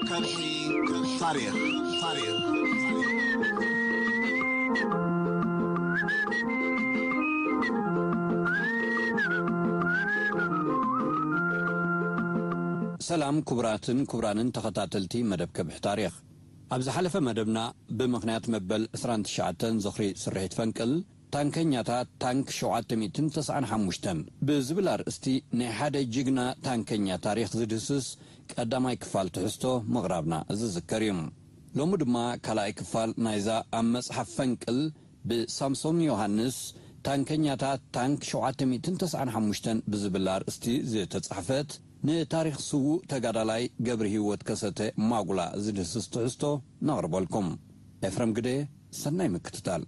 ከብሒ ታሪኽ፣ ታሪኽ። ሰላም ክቡራትን ክቡራንን ተኸታተልቲ መደብ ከብሒ ታሪኽ። ኣብ ዝሓለፈ መደብና፣ ብምኽንያት መበል ዕስራን ትሽዓተን ዝኽሪ ስርሒት ፈንቅል፣ ታንከኛታት ታንክ ሸውዓተ ሚእትን ተስዓን ሓሙሽተን ብዝብል ኣርእስቲ ናይ ሓደ ጅግና ታንከኛ ታሪኽ ዝድህስስ ቀዳማይ ክፋል ትሕዝቶ ምቕራብና ዝዝከር እዩ። ሎሚ ድማ ካልኣይ ክፋል ናይዛ ኣብ መጽሓፍ ፈንቅል ብሳምሶም ዮሃንስ፣ ታንከኛታት ታንክ ሸውዓተ ሚእትን ተስዓን ሓሙሽተን ብዝብል ኣርእስቲ ዝተጻሕፈት፣ ንታሪኽ ስዉእ ተጋዳላይ ገብረ ህይወት ከሰተ ማጉላ ዝድህስስ ትሕዝቶ ነቕርበልኩም። ኤፍረም ግደ፣ ሰናይ ምክትታል።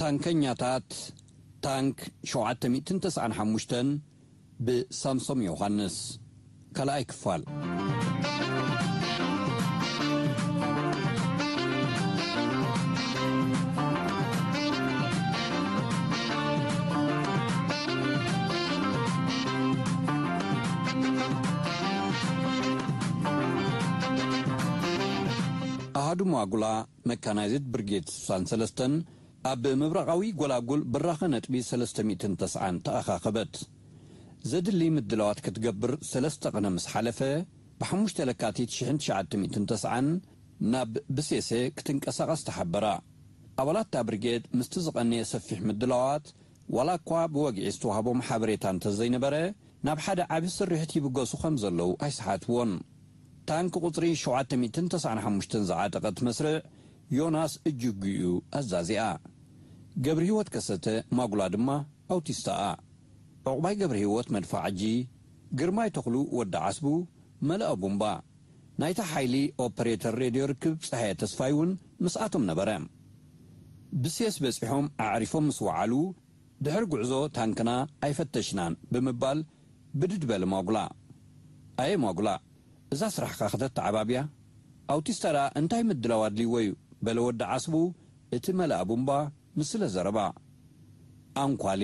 ታንከኛታት ታንክ ሸውዓተ ሚእትን ተስዓን ሓሙሽተን ብሳምሶም ዮሃንስ። ካልኣይ ክፋል። ኣሃዱ ማጉላ መካናይዝድ ብርጌድ ስሳን ሰለስተን ኣብ ምብራቓዊ ጎላጉል ብራኸ ነጥቢ ሰለስተ ሚእትን ተስዓን ተኣኻኸበት። ዘድሊ ምድላዋት ክትገብር ሰለስተ ቅነ ምስ ሓለፈ፣ ብሓሙሽተ ለካቲት ሽሕን ትሽዓተ ሚእትን ተስዓን ናብ ብሴሴ ክትንቀሳቐስ ተሓበራ። ኣባላት እታ ብርጌድ ምስቲ ዝቐነየ ሰፊሕ ምድላዋት፣ ዋላ እኳ ብወግዒ ዝተዋህቦም ሓበሬታ እንተዘይነበረ፣ ናብ ሓደ ዓቢ ስርሒት ይብገሱ ከም ዘለዉ ኣይሰሓትዎን። ታንክ ቁጽሪ ሸውዓተ ሚእትን ተስዓን ሓሙሽተን ዝዓጠቐት መስርዕ ዮናስ እጅጉ እዩ ኣዛዚኣ። ገብረ ህይወት ከሰተ ማጉላ ድማ ኣውቲስታኣ። ዑቕባይ ገብረ ህይወት መድፋዓጂ፣ ግርማይ ተኽሉ ወዲ ዓስቡ፣ መለኣ ቡምባ። ናይታ ሓይሊ ኦፐሬተር ሬድዮ ርክብ ጸሃየ ተስፋይ እውን ምስኣቶም ነበረ። ብሴስ በጺሖም ኣዕሪፎም ምስ ወዓሉ፣ ድሕሪ ጉዕዞ ታንክና ኣይፈተሽናን ብምባል ብድድ በለ ማጉላ። ኣየ ማጉላ፣ እዛ ስራሕኻ ከተተዓባብያ? ኣውቲስታ ደኣ እንታይ ምድላው ኣድልይዎ እዩ? በለ ወዲ ዓስቡ እቲ መለኣ ቡምባ ምስለ ዘረባ። ኣንኳሊ፣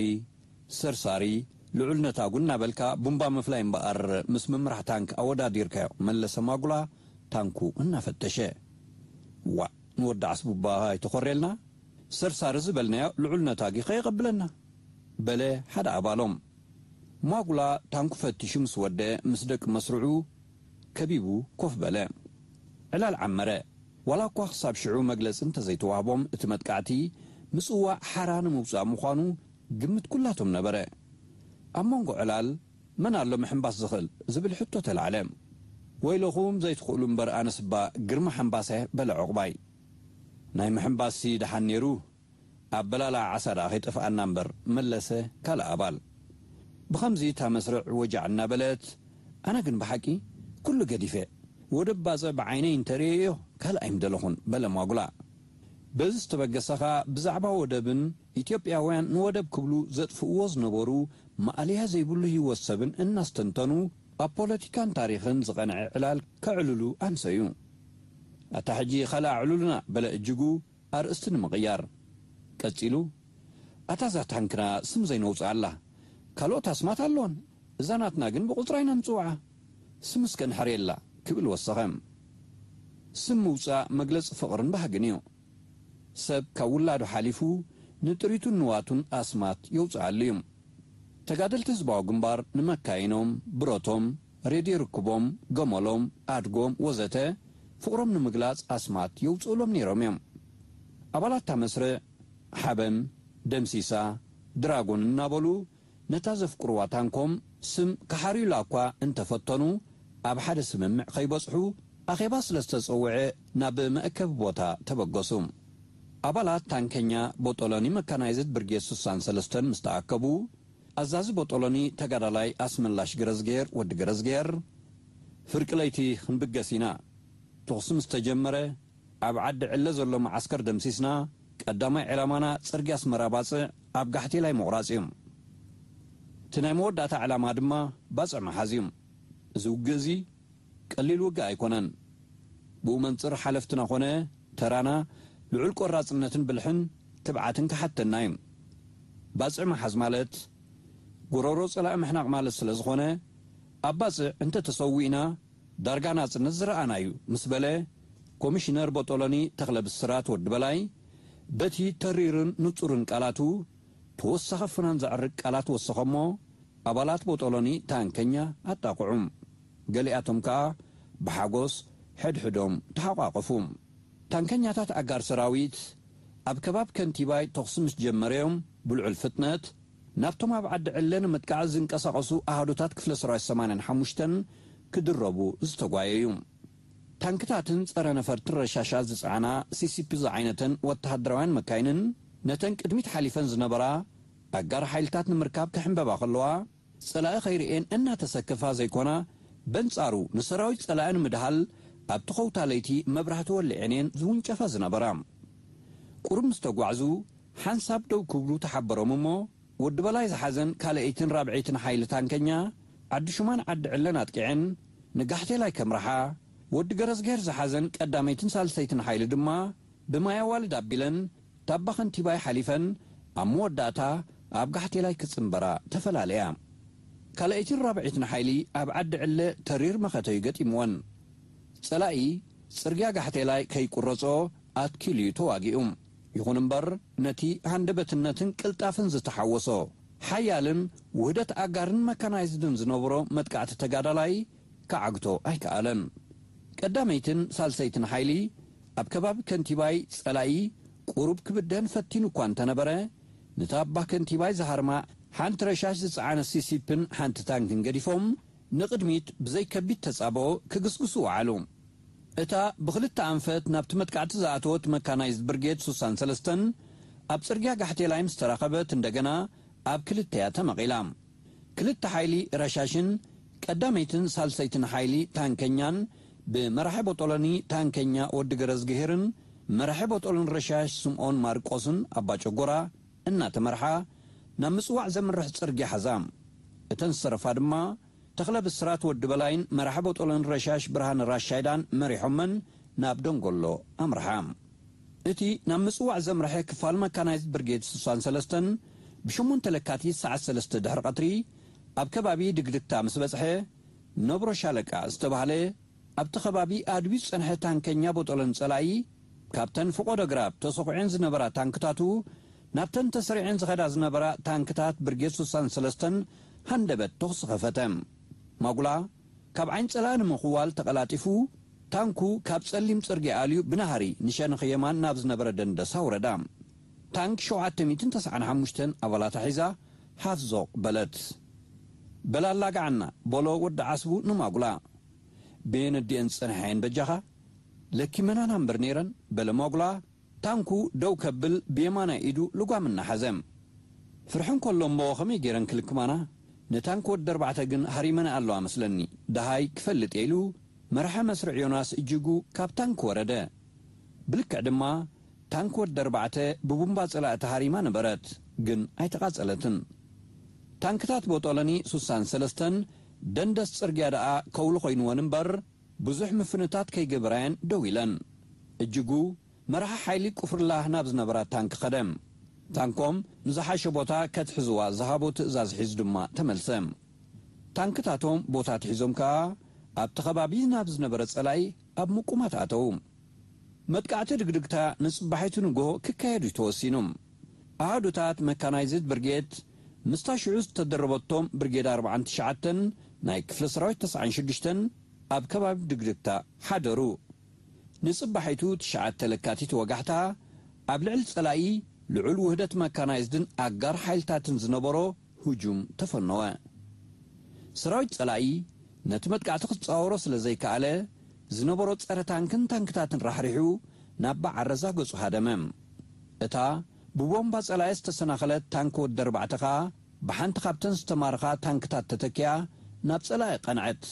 ሰርሳሪ፣ ልዑል ነታጉ እናበልካ ቡምባ ምፍላይ እምበኣር ምስ ምምራሕ ታንክ ኣወዳዲርካዮ፣ መለሰ ማጉላ ታንኩ እናፈተሸ። ዋእ፣ ንወዲ ዓስቡ እባ ኣይተኾርየልና? ሰርሳሪ ዝበልናዮ ልዑል ነታጊ ከየቐብለና፣ በለ ሓደ ኣባሎም። ማጉላ ታንኩ ፈቲሹ ምስ ወደ፣ ምስ ደቂ መስርዑ ከቢቡ ኮፍ በለ። ዕላል ዓመረ። ዋላ እኳ ክሳብ ሽዑ መግለጺ እንተዘይተዋህቦም፣ እቲ መጥቃዕቲ ምጽዋዕ ሓራ ንምውጻእ ምዃኑ ግምት ኩላቶም ነበረ። ኣብ መንጎ ዕላል መን ኣሎ ምሕንባስ ዝኽእል ዝብል ሕቶ ተላዕለ። ወይለኹም ዘይትኽእሉ እምበር ኣነስ እባ ግርማ ሓንባሰ በለ ዑቕባይ። ናይ ምሕንባስሲ ደሓን ነይሩ፣ ኣበላልዓ ዓሳ ደኣ ከይጠፍኣና እምበር፣ መለሰ ካልእ ኣባል። ብኸምዚ እታ መስርዕ ወጃዕ እናበለት፣ ኣነ ግን ብሓቂ ኩሉ ገዲፈ፣ ወደብ ባጽዕ ብዓይነይ እንተርእየዮ ካልእ ኣይምደለኹን፣ በለ ማጉላ። በዚ ዝተበገሰ ኸኣ ብዛዕባ ወደብን ኢትዮጵያውያን ንወደብ ክብሉ ዘጥፍእዎ ዝነበሩ ማእለያ ዘይብሉ ህይወት ሰብን እናስተንተኑ፣ ኣብ ፖለቲካን ታሪኽን ዝቐንዐ ዕላል ከዕልሉ ኣምሰዩ። ኣታ ሕጂ ካልእ ኣዕልሉና፣ በለ እጅጉ ኣርእስቲ ንምቕያር። ቀጺሉ፣ ኣታ እዛ ታንክና ስም ዘይነውጽኣላ፣ ካልኦት ኣስማት ኣለወን፣ እዛ ናትና ግን ብቑጽራ ኢና ንጽውዓ። ስም እስከ ንሕርየላ፣ ክብል ወሰኸ። ስም ምውጻእ መግለጺ ፍቕርን ባህግን እዩ። ሰብ ካብ ውላዱ ሓሊፉ ንጥሪቱን ንዋቱን ኣስማት የውጽኣሉ እዩ። ተጋደልቲ ህዝባዊ ግንባር ንመካይኖም፣ ብረቶም፣ ሬድዮ ርክቦም፣ ገመሎም፣ ኣድጎም ወዘተ ፍቕሮም ንምግላጽ ኣስማት የውጽኡሎም ነይሮም እዮም። ኣባላት እታ መስርዕ ሓበን፣ ደምሲሳ፣ ድራጎን እናበሉ ነታ ዘፍቅርዋ ታንኮም ስም ክሓርዩላ እኳ እንተፈተኑ፣ ኣብ ሓደ ስምምዕ ከይበጽሑ ኣኼባ ስለ ዝተጸውዐ ናብ መእከቢ ቦታ ተበገሱ። ኣባላት ታንከኛ ቦጦሎኒ መካናይዝድ ብርጌድ ስሳን ሰለስተን ምስ ተኣከቡ፣ ኣዛዚ ቦጦሎኒ ተጋዳላይ ኣስመላሽ ገረዝጌር ወዲ ገረዝጌር፣ "ፍርቂ ለይቲ ክንብገስ ኢና። ተኹሲ ምስ ተጀመረ፣ ኣብ ዓዲ ዕለ ዘሎ መዓስከር ደምሲስና፣ ቀዳማይ ዕላማና ጽርግያ ኣስመራ ባጽዕ ኣብ ጋሕቴላይ ምቑራጽ እዩ። እቲ ናይ መወዳእታ ዕላማ ድማ ባጽዕ ምሓዝ እዩ። እዚ ውግእ እዚ ቀሊል ውግእ ኣይኮነን። ብኡ መንጽር ሓለፍትና ኾነ ተራና ልዑል ቆራጽነትን ብልሕን ትብዓትን ክሓተና እዩ። ባጽዕ ምሓዝ ማለት ጎሮሮ ጸላኢ ምሕናቕ ማለት ስለ ዝኾነ፣ ኣብ ባጽዕ እንተ ተሰዊእና ዳርጋ ናጽነት ዝረኣና እዩ ምስ በለ፣ ኮሚሽነር ቦጦሎኒ ተኽለ ብስራት ወዲ በላይ በቲ ተሪርን ንጹርን ቃላቱ ተወሳኺ ፍናን ዘዕርግ ቃላት ወሰኸሞ፣ ኣባላት ቦጦሎኒ ታንከኛ ኣጣቕዑ። ገሊኣቶም ከኣ ብሓጎስ ሕድሕዶም ተሓቋቐፉ። ታንከኛታት ኣጋር ሰራዊት ኣብ ከባቢ ከንቲባይ ተኹሲ ምስ ጀመረዮም፣ ብልዑል ፍጥነት ናብቶም ኣብ ዓዲ ዕለ ንምጥቃዕ ዝንቀሳቐሱ ኣሃዱታት ክፍለ ሰራዊት ሰማንያን ሓሙሽተን ክድረቡ ዝተጓየዩ። ታንክታትን ጸረ ነፈርትን ረሻሻት ዝጸዓና ሲ ሲ ፒ ዝዓይነተን ወተሃደራውያን መካይንን ነተን ቅድሚት ሓሊፈን ዝነበራ ኣጋር ሓይልታት ንምርካብ ክሕምበባ ከለዋ፣ ጸላኢ ከይርእየን እናተሰከፋ ዘይኮና፣ በንጻሩ ንሰራዊት ጸላኢ ንምድሃል ኣብቲ ኸውታ ለይቲ መብራህቲ ወሊዐን እየን ዝውንጨፋ ዝነበራ። ቁሩብ ምስ ተጓዕዙ፣ ሓንሳብ ደው ክብሉ ተሓበሮም እሞ፣ ወዲ በላይ ዝሓዘን ካልኣይትን ራብዐይትን ሓይሊ ታንከኛ፣ ዓዲ ሹማን ዓዲ ዕለን ኣጥቂዐን ንጋሕቴላይ ከምርሓ፣ ወዲ ገረዝግሄር ዝሓዘን ቀዳመይትን ሳልሰይትን ሓይሊ ድማ ብማይ ኣዋልድ ኣቢለን ታባ ከንቲባይ ሓሊፈን ኣብ መወዳእታ ኣብ ጋሕቴላይ ክጽንበራ ተፈላለያ። ካልኣይትን ራብዐይትን ሓይሊ ኣብ ዓዲ ዕለ ተሪር መኸተዩ ገጢምወን። ጸላኢ ጽርግያ ጋሕቴላይ ከይቁረጾ ኣትኪሉ እዩ ተዋጊኡ። ይኹን እምበር፣ ነቲ ሃንደበትነትን ቅልጣፍን ዝተሓወሶ ሓያልን ውህደት ኣጋርን መካናይዝድን ዝነበሮ መጥቃዕቲ ተጋዳላይ ክዓግቶ ኣይከኣለን። ቀዳመይትን ሳልሰይትን ሓይሊ ኣብ ከባቢ ከንቲባይ ጸላኢ ቁሩብ ክብደን ፈቲኑ እኳ እንተነበረ፣ ነታ ኣባ ከንቲባይ ዝሃርማ ሓንቲ ረሻሽ ዝጸዓነ ሲሲፕን ሓንቲ ታንክን ገዲፎም ንቕድሚት ብዘይ ከቢድ ተጻብኦ ክግስግሱ ወዓሉ። እታ ብኽልተ ኣንፈት ናብቲ መጥቃዕቲ ዝኣተወት መካናይዝድ ብርጌድ ስሳን ሰለስተን ኣብ ጽርግያ ጋሕቴላይ ምስ ተራኸበት እንደገና ኣብ ክልተ እያ ተመቒላ። ክልተ ሓይሊ ረሻሽን ቀዳመይትን ሳልሰይትን ሓይሊ ታንከኛን ብመራሒ ቦጦሎኒ ታንከኛ ወዲ ገረዝግሄርን መራሒ ቦጦሎኒ ረሻሽ ስምኦን ማርቆስን ኣባጨጎራ እናተመርሓ ናብ ምጽዋዕ ዘምርሕ ጽርግያ ሓዛ። እተን ዝተረፋ ድማ ተኽለ ብስራት ወዲ በላይን መራሒ ቦጦሎኒ ረሻሽ ብርሃነ ራሻይዳን መሪሖመን ናብ ደንጎሎ ኣምርሓ። እቲ ናብ ምጽዋዕ ዘምርሐ ክፋል መካናይዝድ ብርጌድ ስሳን ሰለስተን ብሸሞንተ ለካቲት ሰዓት ሰለስተ ድሕሪ ቀትሪ ኣብ ከባቢ ድግድግታ ምስ በጽሐ፣ ነብሮ ሻለቃ ዝተባህለ ኣብቲ ከባቢ ኣድብዩ ዝጸንሐ ታንከኛ ቦጦሎኒ ጸላኢ፣ ካብተን ፍቖዶ ግራብ ተሰኹዐን ዝነበራ ታንክታቱ ናብተን ተሰሪዐን ዝኸዳ ዝነበራ ታንክታት ብርጌድ ስሳን ሰለስተን ሃንደበት ተኹሲ ከፈተ። ማጉላ ካብ ዓይኒ ጸላኢ ንምኽዋል ተቐላጢፉ፣ ታንኩ ካብ ጸሊም ጽርግያ ኣልዩ ብናህሪ ንሸነኽ የማን ናብ ዝነበረ ደንደሳ ውረዳ። ታንክ ሸውዓተ ሚእትን ተስዓን ሓሙሽተን ኣባላታ ሒዛ ሃፍ ዞቕ በለት። በል ኣላግዓና፣ በሎ ወዲ ዓስቡ ንማጉላ። በየን ኣዲአን ዝጸንሓየን በጃኻ? ለኪመናና እምበር ነይረን፣ በለ ማጉላ፣ ታንኩ ደው ከብል ብየማናይ ኢዱ ልጓም እናሓዘ። ፍርሒ እንከሎ እሞ ከመይ ገይረን ክልክማና? ንታንክ ወዲ ኣርባዕተ ግን ሃሪመን ኣለዋ መስለኒ፣ ደሃይ ክፈልጥ እየ ኢሉ መራሒ መስርዕ ዮናስ እጅጉ ካብ ታንክ ወረደ። ብልክዕ ድማ ታንክ ወዲ ኣርባዕተ ብቡምባ ጸላኢ ተሃሪማ ነበረት፣ ግን ኣይተቓጸለትን። ታንክታት ቦጦሎኒ ስሳን ሰለስተን ደንደስ ጽርግያ ደኣ ከውሊ ኮይንወን እምበር፣ ብዙሕ ምፍንታት ከይገበራየን ደው ኢለን። እጅጉ መራሒ ሓይሊ ቁፍርላህ ናብ ዝነበራ ታንክ ኸደ። ታንኮም ንዝሓሸ ቦታ ከትሕዝዋ ዝሃቦ ትእዛዝ ሒዙ ድማ ተመልሰ። ታንክታቶም ቦታ ኣትሒዞም ከኣ ኣብቲ ከባቢ ናብ ዝነበረ ጸላኢ ኣብ ምቁማት ኣተዉ። መጥቃዕቲ ድግድግታ ንጽባሒቱ ንግሆ ክካየድ እዩ ተወሲኑ። ኣሃዱታት መካናይዝድ ብርጌድ ምስታ ሽዑ ዝተደረበቶም ብርጌድ ኣርባዓን ትሽዓተን ናይ ክፍለ ሰራዊት ተስዓን ሽዱሽተን ኣብ ከባቢ ድግድግታ ሓደሩ። ንጽባሒቱ ትሽዓተ ለካቲት ወጋሕታ ኣብ ልዕሊ ጸላኢ ልዑል ውህደት መካናይዝድን ኣጋር ሓይልታትን ዝነበሮ ህጁም ተፈነወ። ሰራዊት ጸላኢ ነቲ መጥቃዕቲ ክጻወሮ ስለ ዘይከኣለ፣ ዝነበሮ ጸረ ታንክን ታንክታትን ራሕሪሑ ናብ በዓረዛ ገጹ ሃደመ። እታ ብቦምባ ጸላኢ ዝተሰናኸለት ታንክ ወዲ ኣርባዕተ ኸኣ ብሓንቲ ካብተን ዝተማረኻ ታንክታት ተተኪኣ ናብ ጸላኢ ቀንዐት።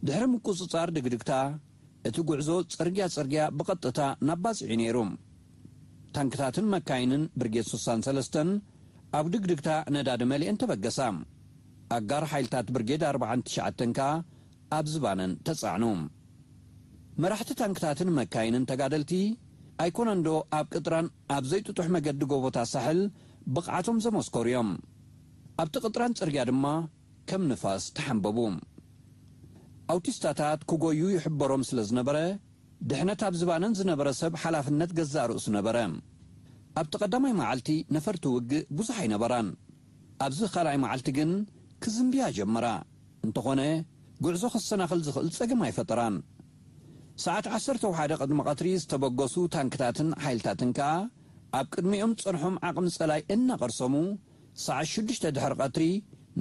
ድሕሪ ምቁጽጻር ድግድግታ፣ እቲ ጉዕዞ ጽርግያ ጽርግያ ብቐጥታ ናብ ባጽዕ እዩ ነይሩ። ታንክታትን መካይንን ብርጌድ ስሳን ሰለስተን ኣብ ድግድግታ ነዳዲ መሊአን ተበገሳ። ኣጋር ሓይልታት ብርጌድ ኣርባዓን ትሽዓተን ከኣ ኣብ ዝባነን ተጻዕኑ። መራሕቲ ታንክታትን መካይንን ተጋደልቲ ኣይኮነንዶ ኣብ ቅጥራን ኣብ ዘይጥጡሕ መገዲ ጎቦታት ሳሕል ብቕዓቶም ዘመስከሩ እዮም። ኣብቲ ቅጥራን ጽርግያ ድማ ከም ንፋስ ተሓንበቡ። ኣውቲስታታት ክጎዩ ይሕበሮም ስለ ዝነበረ፣ ድሕነት ኣብ ዝባነን ዝነበረ ሰብ ሓላፍነት ገዛእ ርእሱ ነበረ። ኣብቲ ቀዳማይ መዓልቲ ነፈርቲ ውግእ ብዙሕ ኣይነበራን። ኣብዚ ካልኣይ መዓልቲ ግን ክዝንብያ ጀመራ። እንተኾነ፣ ጉዕዞ ከሰናኽል ዝኽእል ጸገም ኣይፈጠራን። ሰዓት ዓሰርተ ወሓደ ቅድሚ ቀትሪ ዝተበገሱ ታንክታትን ሓይልታትን ከኣ ኣብ ቅድሚኦም ዝጸንሖም ዓቕሚ ጸላኢ እናቐርሰሙ፣ ሰዓት ሽዱሽተ ድሕሪ ቀትሪ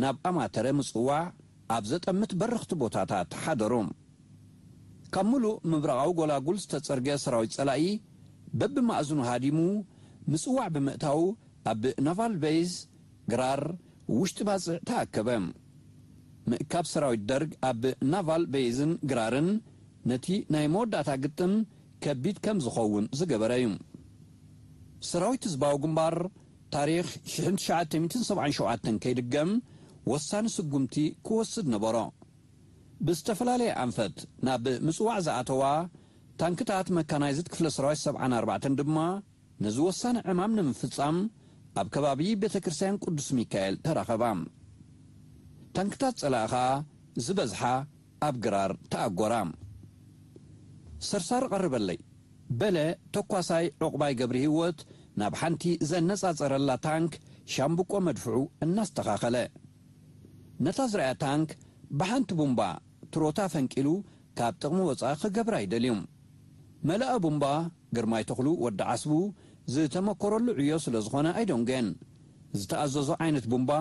ናብ ኣማተረ ምጽዋዕ ኣብ ዘጠምት በረኽቲ ቦታታት ሓደሩ። ካብ ምሉእ ምብራቓዊ ጎላጉል ዝተጸርገ ሰራዊት ጸላኢ በብማእዝኑ ሃዲሙ፣ ምጽዋዕ ብምእታዉ ኣብ ናቫል ቤዝ ግራር ውሽጢ ባጽዕ ተኣከበ። ምእካብ ሰራዊት ደርግ ኣብ ናቫል ቤዝን ግራርን ነቲ ናይ መወዳእታ ግጥም ከቢድ ከም ዝኸውን ዝገበረ እዩ። ሰራዊት ህዝባዊ ግንባር ታሪኽ ሽሕን ትሽዓተ ሚእትን ሰብዓን ሸውዓተን ከይድገም ወሳኒ ስጉምቲ ክወስድ ነበሮ። ብዝተፈላለየ ኣንፈት ናብ ምጽዋዕ ዝኣተዋ ታንክታት መካናይዝድ ክፍለ ሰራዊት ሰብዓን ኣርባዕተን ድማ ነዚ ወሳኒ ዕማም ንምፍጻም ኣብ ከባቢ ቤተ ክርስቲያን ቅዱስ ሚካኤል ተራኸባ። ታንክታት ጸላኢ ኸኣ ዝበዝሓ ኣብ ግራር ተኣጎራ። "ሰርሳር ቀርበለይ" በለ ተኳሳይ ዑቕባይ ገብረ ህይወት ናብ ሓንቲ ዘነጻጸረላ ታንክ ሻምብቆ መድፍዑ እናስተኻኸለ። ነታ ዝረኣያ ታንክ ብሓንቲ ቡምባ ትሮታ ፈንቂሉ ካብ ጥቕሚ ወጻኢ ክገብራ ይደልዩ። መለኣ ቡምባ ግርማይ ተኽሉ ወዲ ዓስቡ ዝተመኮረሉ ዕዮ ስለ ዝኾነ ኣይደንጎየን። ዝተኣዘዞ ዓይነት ቡምባ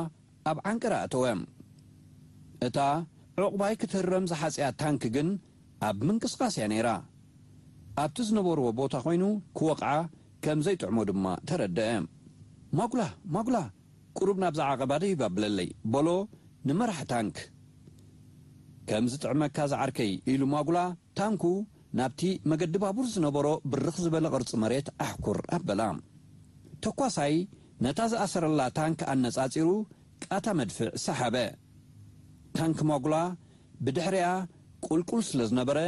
ኣብ ዓንቅራ ኣተወ። እታ ዑቕባይ ክትህረም ዝሓጽያ ታንክ ግን ኣብ ምንቅስቓስ እያ ነይራ። ኣብቲ ዝነበርዎ ቦታ ኮይኑ ክወቕዓ ከም ዘይጥዕሞ ድማ ተረደአ። "ማጉላ፣ ማጉላ፣ ቁሩብ ናብዛ ዓቐባ ደይብ ኣብለለይ" በሎ ንመራሕ ታንክ። "ከም ዝጥዕመካ ዝዓርከይ" ኢሉ ማጉላ ታንኩ ናብቲ መገዲ ባቡር ዝነበሮ ብርኽ ዝበለ ቅርጺ መሬት ኣሕኩር ኣበላ። ተኳሳይ ነታ ዝኣሰረላ ታንክ ኣነጻጺሩ ቃታ መድፍዕ ሰሓበ። ታንክ ማጉላ ብድሕሪኣ ቁልቁል ስለ ዝነበረ፣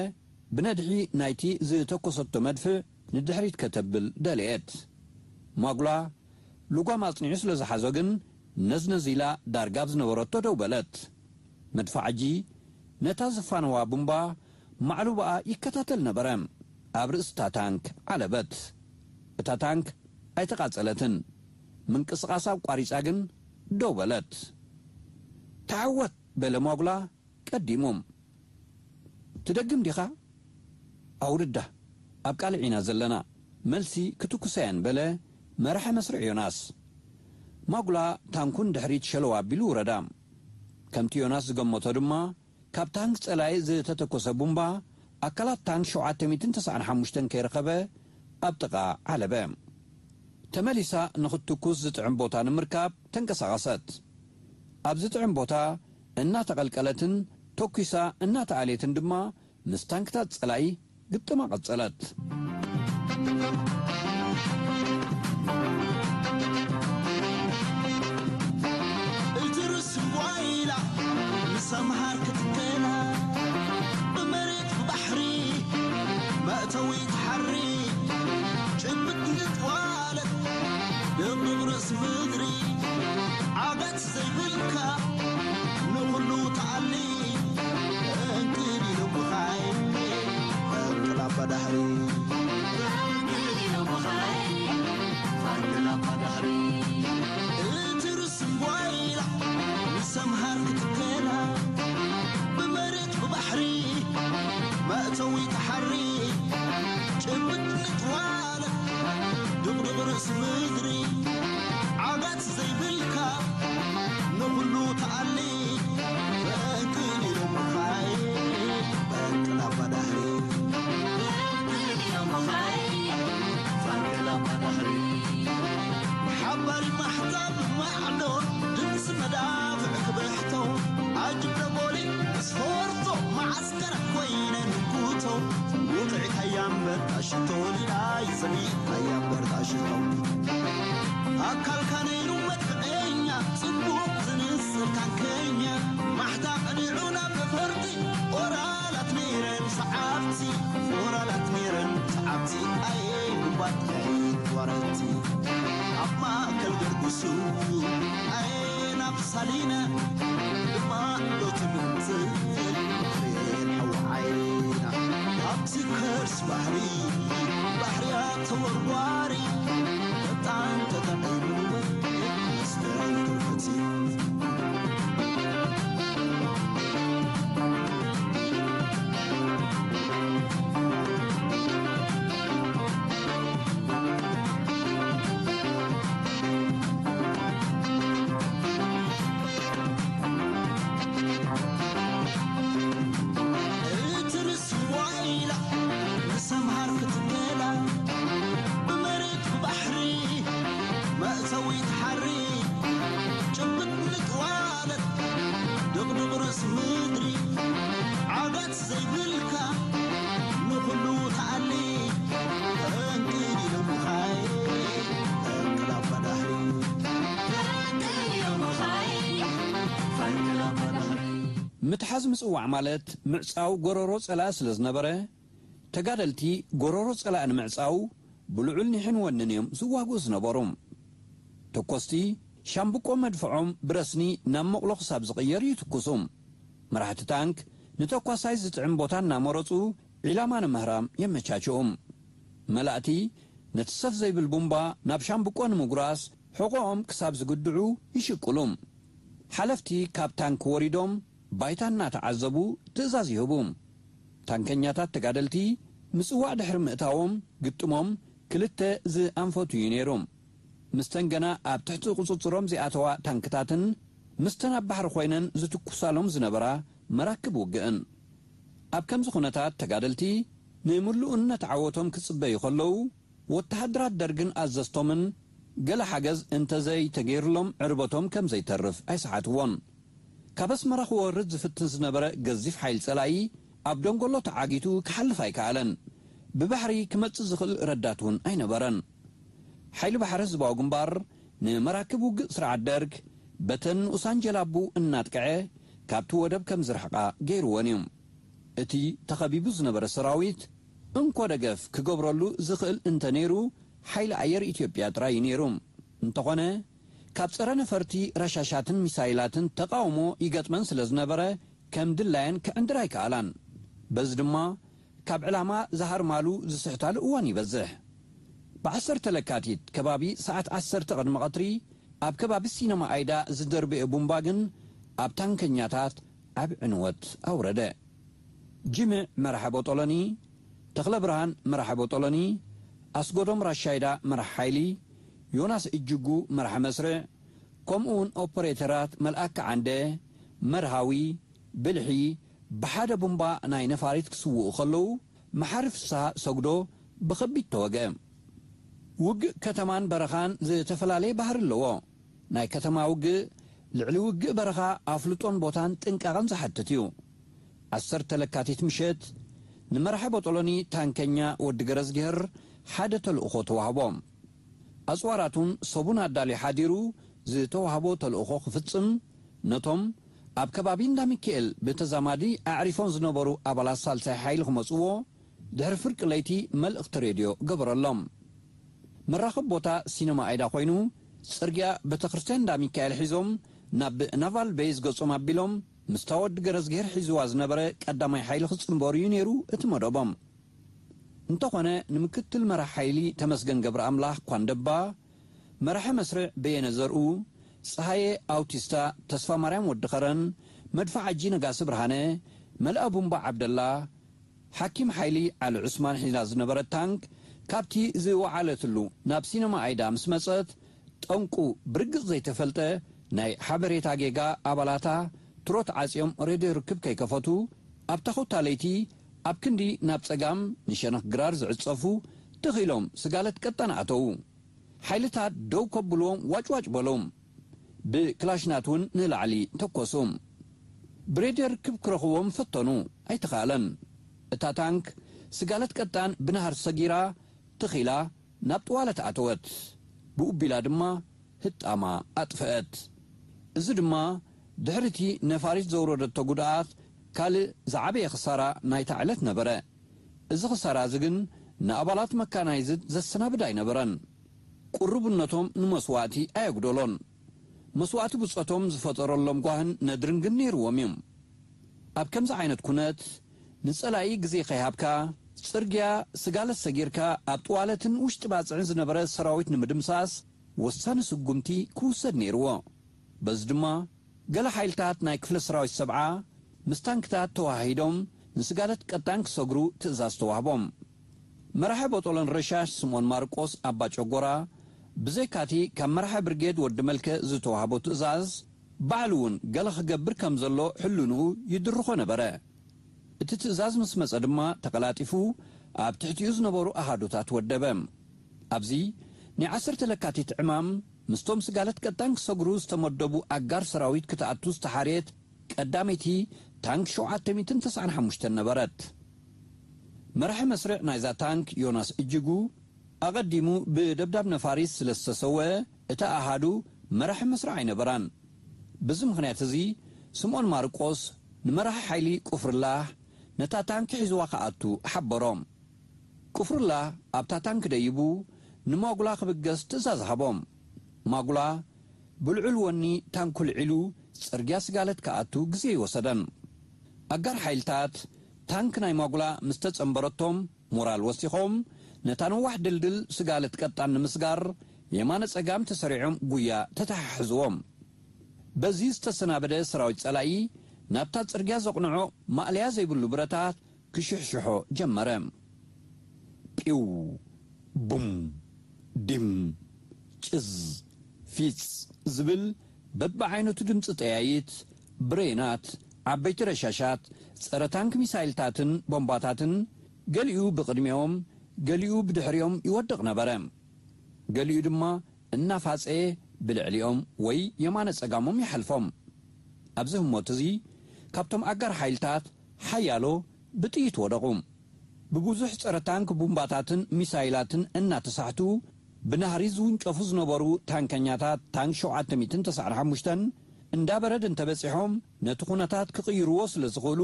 ብነድሒ ናይቲ ዝተኮሰቶ መድፍዕ ንድሕሪት ከተብል ደለየት። ማጉላ ልጓም ኣጽኒዑ ስለ ዝሓዞ ግን፣ ነዝነዝ ኢላ ዳርጋ ኣብ ዝነበረቶ ደው በለት። መድፋዓጂ ነታ ዝፋነዋ ቡምባ ማዕሉባኣ ይከታተል ነበረ። ኣብ ርእሲ እታ ታንክ ዓለበት። እታ ታንክ ኣይተቓጸለትን። ምንቅስቓሳ ኣቋሪጻ ግን ደው በለት። "ተዓወት!" በለ ማጉላ ቀዲሙ። "ትደግም ዲኻ?" "ኣውርዳ፣ ኣብ ቃልዕ ኢና ዘለና፣ መልሲ ክትኩሳ እየን" በለ መራሒ መስርዕ ዮናስ። ማጉላ ታንኩ ንድሕሪት ሸለው ኣቢሉ ውረዳ። ከምቲ ዮናስ ዝገመቶ ድማ፣ ካብ ታንክ ጸላኢ ዝተተኮሰ ቡምባ ኣካላት ታንክ ሸውዓተ ሚእትን ተስዓን ሓሙሽተን ከይረኸበ ኣብ ጥቓ ዓለበ። ተመሊሳ ንኽትትኩስ ዝጥዕም ቦታ ንምርካብ ተንቀሳቐሰት። ኣብ ዝጥዕም ቦታ እናተቐልቀለትን ተኲሳ እናተኣልየትን ድማ ምስ ታንክታት ጸላኢ ግጥማ ቀጸለት። እትርስ ጓይላ ምስ ኣምሃር ክትከና፣ ብመሬት ብባሕሪ መእተዊ ትሓሪ፣ ጭብጥ ንጥዋለት ድቕድቕ ርእሲ ምድሪ፣ ዓጋት ዘይብልካ ንኹሉ ተኣሊ፣ እንክን ኢሎም ብኻይ፣ ፈንቅል ኣባ ዳህሪ። ፈንቅል ኢሎም ብኻይ፣ ፈንቅል ኣባ ዳህሪ። እቲ ርስም ጓይላ፣ ምስ ኣምሃር ክትከላ፣ ብመሬት ብባሕሪ፣ መእተዊ ተሓሪ፣ ጭብጥ ንጥዋለ፣ ድቕድቕ ርእሲ ምድሪ፣ ዓጋት ዘይብልካ፣ ንኹሉ ተኣሊ፣ ፈንቅል ኢሎም ብኻይ፣ ፈንቅል ኣባ ዳህሪ። ፈንቅል ኢሎም ብኻይ፣ ፈንቅል ኣባ ዳህሪ። ሓባሪ ማሕዛብ ማዕዶ፣ ድምፂ መዳፍዕ ክብሕቶ፣ ዓጅብ ደቦሊ ምስ ፈወርቶ፣ መዓስከር ኮይነ ንጉቶ፣ ውቕዒት ኣያ እምበር ጣሽቶ፣ ሊላይ ሰብኢት ኣያ እምበር ጣሽቶ። ባረቲ ኣብ ማእከል ገርጉሱ ኣየናብ ሳሊነ ብማዕዶ ትምንዝል ፍሬን ሓወዓይና ኣብቲ ከርስ ባሕሪ ባሕርያ ተወርዋሪ ፈጣን ተጠቒሙ ስተልክርክቲ እትርስ ዋይላ ንሰምሃር ክትገላ ብመሬት ብባሕሪ መእተዊት ሓሪ ጭብጥ ልጥዋለት ድቕድቕ ርእሲ ምድሪ ዓጋት ዘይብልካ ንኹሉ ተኣሊ ፈንቅል ኢሎም ምኻይ ፈንቅል ኣባዳህሪ ፈንቅል ኢሎም ምኻይ ፈንቅል ኣባዳህሪ ምትሓዝ ምጽዋዕ ማለት ምዕጻው ጎረሮ ጸላኢ ስለ ዝነበረ፣ ተጋደልቲ ጎረሮ ጸላኢ ንምዕጻው ብልዑል ኒሕን ወንን እዮም ዝዋግኡ ዝነበሩ። ተኮስቲ ሻምብቆ መድፍዖም ብረስኒ ናብ መቑሎ ክሳብ ዝቕየር ይትኩሱ። መራሕቲ ታንክ ንተኳሳይ ዝጥዕም ቦታ እናመረጹ ዒላማ ንምህራም የመቻችኡ። መላእቲ ነቲ ሰፍ ዘይብል ቡምባ ናብ ሻምብቆ ንምጉራስ ሕቖኦም ክሳብ ዝግድዑ ይሽቅሉ። ሓለፍቲ ካብ ታንክ ወሪዶም ባይታ እናተዓዘቡ ትእዛዝ ይህቡ። ታንከኛታት ተጋደልቲ ምጽዋዕ ድሕሪ ምእታዎም ግጥሞም ክልተ ዝኣንፈቱ እዩ ነይሩ። ምስተን ገና ኣብ ትሕቲ ቁጽጽሮም ዝኣተዋ ታንክታትን ምስተን ኣብ ባሕሪ ኮይነን ዝትኩሳሎም ዝነበራ መራክብ ውግእን። ኣብ ከምዚ ኩነታት ተጋደልቲ ንምሉእነት ዓወቶም ክጽበዩ ከለዉ፣ ወተሃደራት ደርግን ኣዘዝቶምን ገለ ሓገዝ እንተዘይተገይርሎም ዕርበቶም ከም ዘይተርፍ ኣይሰሓትዎን። ካብ ኣስመራ ክወርድ ዝፍትን ዝነበረ ገዚፍ ሓይሊ ጸላኢ ኣብ ደንጎሎ ተዓጊቱ ክሓልፍ ኣይከኣለን። ብባሕሪ ክመጽእ ዝኽእል ረዳት እውን ኣይነበረን። ሓይሊ ባሕሪ ህዝባዊ ግንባር ንመራክብ ውግእ ስርዓት ደርግ በተን ንኡሳን ጀላቡ እናጥቅዐ ካብቲ ወደብ ከም ዝርሕቓ ገይርወን እዩ። እቲ ተኸቢቡ ዝነበረ ሰራዊት እንኮ ደገፍ ክገብረሉ ዝኽእል እንተ ነይሩ ሓይሊ ኣየር ኢትዮጵያ ጥራይ እዩ ነይሩ። እንተኾነ ካብ ጸረ ነፈርቲ ረሻሻትን ሚሳይላትን ተቓውሞ ይገጥመን ስለ ዝነበረ ከም ድላየን ክዕንድር ኣይከኣላን። በዚ ድማ ካብ ዕላማ ዝሃርማሉ ዝስሕታሉ እዋን ይበዝሕ። ብዓሰርተ ለካቲት ከባቢ ሰዓት ዓሰርተ ቅድሚ ቀትሪ ኣብ ከባቢ ሲነማ ኣይዳ ዝደርበየ ቡምባ ግን ኣብ ታንከኛታት ዓቢ ዕንወት ኣውረደ። ጅምዕ መራሒ ቦጦሎኒ፣ ተኽለ ብርሃን መራሒ ቦጦሎኒ፣ ኣስጎዶም ራሻይዳ መራሒ ሓይሊ፣ ዮናስ እጅጉ መራሒ መስርዕ፣ ከምኡውን ኦፐሬተራት መልኣከ ዓንደ፣ መርሃዊ፣ ብልሒ፣ ብሓደ ቡምባ ናይ ነፋሪት ክስውኡ ከለዉ፣ መሓሪ ፍስሃ ሰጉዶ ብኸቢድ ተወግአ። ውግእ ከተማን በረኻን ዝተፈላለየ ባህሪ ኣለዎ። ናይ ከተማ ውግእ ልዕሊ ውግእ በረኻ ኣፍልጦን ቦታን ጥንቃቐን ዝሓትት እዩ። ዓሰርተ ለካቲት ምሸት ንመራሒ ቦጦሎኒ ታንከኛ ወዲ ገረዝግሄር ሓደ ተልእኾ ተዋህቦ። ኣጽዋራቱን ሰቡን ኣዳልዩ ሓዲሩ ዝተዋህቦ ተልእኾ ክፍጽም ነቶም ኣብ ከባቢ እንዳ ሚካኤል ብተዛማዲ ኣዕሪፎም ዝነበሩ ኣባላት ሳልሳይ ሓይሊ ክመጽዎ ድሕሪ ፍርቂ ለይቲ መልእኽቲ ሬድዮ ገበረሎም። መራኸቢ ቦታ ሲነማ ኣይዳ ኮይኑ ጽርግያ ቤተክርስትያን እንዳ ሚካኤል ሒዞም ናብ ናቫል ቤዝ ገጾም ኣቢሎም ምስታ ወዲ ገረዝግሄር ሒዝዋ ዝነበረ ቀዳማይ ሓይሊ ክጽንበሩ እዩ ነይሩ እቲ መደቦም። እንተኾነ ንምክትል መራሕ ሓይሊ ተመስገን ገብረ ኣምላኽ ኳንደባ፣ መራሒ መስርዕ በየነ ዘርኡ፣ ጸሃየ ኣውቲስታ፣ ተስፋ ማርያም ወዲ ኸረን፣ መድፍዓጂ ነጋሲ ብርሃነ፣ መልኣ ቡምባ ዓብደላ፣ ሓኪም ሓይሊ ዓሊ ዑስማን ሒዛ ዝነበረት ታንክ ካብቲ ዝወዓለትሉ ናብ ሲነማ ኣይዳ ምስ መጸት፣ ጠንቁ ብርግጽ ዘይተፈልጠ ናይ ሓበሬታ ጌጋ ኣባላታ ትሮት ዓጽዮም ሬድዮ ርክብ ከይከፈቱ፣ ኣብ ታኹታ ለይቲ ኣብ ክንዲ ናብ ጸጋም ንሸነኽ ግራር ዝዕጸፉ ትኽ ኢሎም ስጋለት ቀጣን ኣተዉ። ሓይልታት ደው ከብልዎም ዋጭዋጭ በሉ። ብክላሽናት እውን ንላዕሊ ተኮሱ። ብሬድዮ ርክብ ክረኽቦም ፈተኑ፣ ኣይተኻእለን። እታ ታንክ ስጋለት ቀጣን ብናህር ሰጊራ ትኺላ ናብ ጥዋለት ኣተወት። ብኡቢላ ድማ ህጣማ ኣጥፍአት። እዚ ድማ ድሕሪቲ ነፋሪት ዘውረደቶ ጉድኣት ካልእ ዝዓበየ ክሳራ ናይታ ዕለት ነበረ። እዚ ክሳራ እዚ ግን ንኣባላት መካናይዝድ ዘሰናብድ ኣይነበረን። ቅሩብነቶም ንመስዋእቲ ኣየጉደሎን። መስዋእቲ ብጾቶም ዝፈጠረሎም ጓህን ነድርን ግን ነይርዎም እዩ። ኣብ ከምዚ ዓይነት ኩነት፣ ንጸላኢ ግዜ ከይሃብካ፣ ጽርግያ ስጋለት ሰጊርካ ኣብ ጥዋለትን ውሽጢ ባጽዕን ዝነበረ ሰራዊት ንምድምሳስ ወሳኒ ስጉምቲ ክውሰድ ነይርዎ። በዚ ድማ ገለ ሓይልታት ናይ ክፍለ ሰራዊት ሰብዓ ምስ ታንክታት ተወሃሂዶም ንስጋለት ቀጣን ክሰግሩ ትእዛዝ ተዋህቦም። መራሒ ቦጦሎን ረሻሽ ስምኦን ማርቆስ ኣባ ጨጎራ ብዘይካቲ ካብ መራሒ ብርጌድ ወዲ መልከ ዝተዋህቦ ትእዛዝ ባዕሉ እውን ገለ ክገብር ከም ዘሎ ሕልንኡ ይድርኾ ነበረ። እቲ ትእዛዝ ምስ መጸ ድማ ተቐላጢፉ ኣብ ትሕቲኡ ዝነበሩ ኣሃዱታት ወደበ። ኣብዚ ናይ ዓሰርተ ለካቲት ዕማም ምስቶም ስጋለት ቀጣን ክሰግሩ ዝተመደቡ ኣጋር ሰራዊት ክትኣቱ ዝተሓርየት ቀዳመይቲ ታንክ ሸውዓተ ሚእትን ተስዓን ሓሙሽተን ነበረት። መራሒ መስርዕ ናይዛ ታንክ ዮናስ እጅጉ ኣቐዲሙ ብደብዳብ ነፋሪት ስለ ዝተሰወ እታ ኣሃዱ መራሒ መስርዕ ኣይነበራን። በዚ ምኽንያት እዚ ስምኦን ማርቆስ ንመራሒ ሓይሊ ቁፍርላህ ነታ ታንክ ሒዝዋ ክኣቱ ሓበሮም። ቁፍርላህ ኣብታ ታንክ ደይቡ ንማጉላ ክብገስ ትእዛዝ ሃቦም። ማጉላ ብልዑል ወኒ ታንኩ ልዒሉ ጽርግያ ስጋለት ክኣቱ ግዜ ይወሰደን። ኣጋር ሓይልታት ታንክ ናይ ማጉላ ምስ ተጸንበረቶም ሞራል ወሲኾም ነታ ነዋሕ ድልድል ስጋለት ቀጣን ንምስጋር የማነ ጸጋም ተሰሪዖም ጉያ ተተሓሕዝዎም። በዚ ዝተሰናበደ ሰራዊት ጸላኢ ናብታ ጽርግያ ዘቕንዖ ማእለያ ዘይብሉ ብረታት ክሽሕሽሖ ጀመረ። ጲው፣ ቡም፣ ዲም፣ ጭዝ፣ ፊጽ ዝብል በብዓይነቱ ድምፂ ጠያይት፣ ብሬናት፣ ዓበይቲ ረሻሻት፣ ጸረ ታንክ ሚሳይልታትን ቦምባታትን ገሊኡ ብቕድሚኦም ገሊኡ ብድሕሪኦም ይወድቕ ነበረ። ገሊኡ ድማ እናፋጸየ ብልዕሊኦም ወይ የማነ ጸጋሞም ይሓልፎም። ኣብዚ ህሞት እዚ ካብቶም ኣጋር ሓይልታት ሓያሎ ብጥይት ወደቑ። ብብዙሕ ጸረ ታንክ ቡምባታትን ሚሳይላትን እናተሳሕቱ ብናህሪ ዝውንጨፉ ዝነበሩ ታንከኛታት ታንክ ሸውዓተ ሚእትን ተስዓን ሓሙሽተን እንዳ በረድ እንተበጺሖም ነቲ ኩነታት ክቕይርዎ ስለ ዝኽእሉ